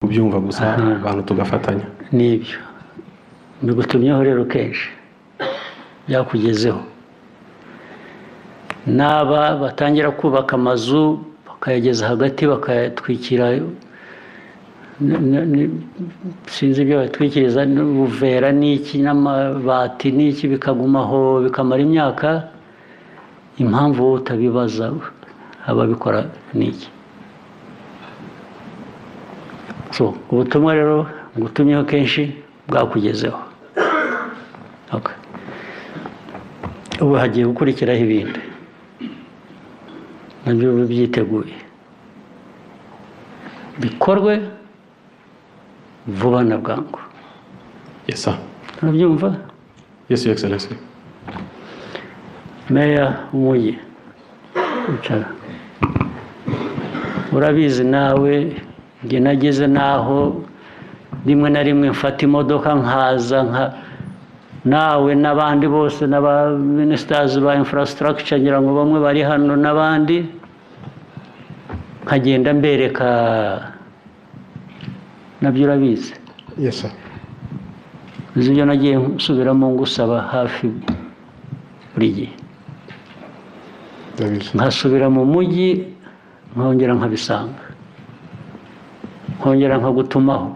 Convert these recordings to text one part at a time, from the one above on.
Kubyumva gusa abantu tugafatanya. Nibyo mbigutumyeho rero kenshi byakugezeho. N'aba batangira kubaka amazu bakayageza hagati bakayatwikira, sinzi ibyo batwikiriza, n'ubuvera n'iki n'amabati n'iki, bikagumaho bikamara imyaka. Impamvu wowe utabibaza ababikora n'iki? So ubutumwa rero ngutumyeho kenshi bwakugezeho. Okay. Ubu hagiye gukurikiraho ibindi nabyo byiteguye bikorwe vuba na bwangu. Yes sir. Urabyumva? Yes, Your Excellency. Meya w'umujyi icara. Urabizi nawe, njye nageze naho rimwe na rimwe mfata imodoka nkaza nka nawe n'abandi bose n'aba ministers ba infrastructure, ngira ngo bamwe bari hano n'abandi, nkagenda mbereka. Nabyo urabizi. Yes sir. Uzi ibyo nagiye nsubiramo ngusaba hafi buri gihe. Ndabizi. Nkasubira mu mujyi nkongera nkabisanga, nkongera nkagutumaho,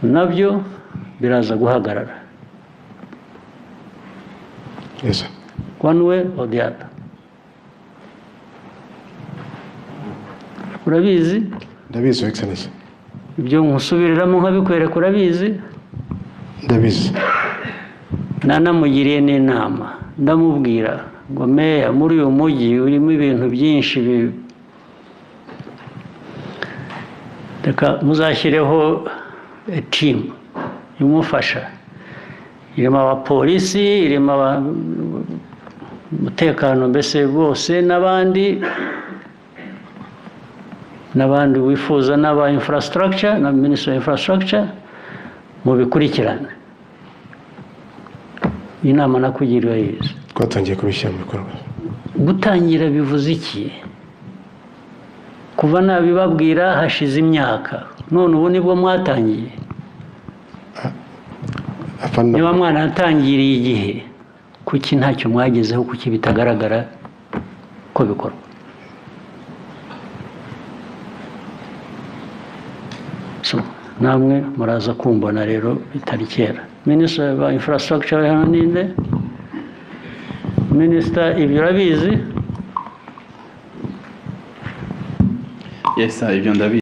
nabyo biraza guhagarara. Yes sir. One way or the other. Urabizi? Ndabizi, Your Excellency. Ibyo nkusubiriramo nkabikwereka urabizi? Ndabizi. Nanamugiriye n'inama, ndamubwira ngo meya, muri uyu mujyi urimo ibintu byinshi, reka muzashyireho timu imufasha, irimo abapolisi, irimo umutekano mbese bose, n'abandi n'abandi wifuza, n'aba infrastructure na minister of infrastructure, mubikurikirane. Inama nakugiriye yize. Twatangiye kubishyira mu bikorwa. Gutangira bivuze iki? Kuva nabibabwira hashize imyaka, none ubu nibwo mwatangiye? Niba mwanatangiriye igihe, kuki ntacyo mwagezeho? Kuki bitagaragara ko bikorwa? So namwe muraza kumbona rero bitari kera. Minister wa infrastructure hano ninde? Minister, ibyo urabizi? Yes sir, ibyo ndabizi.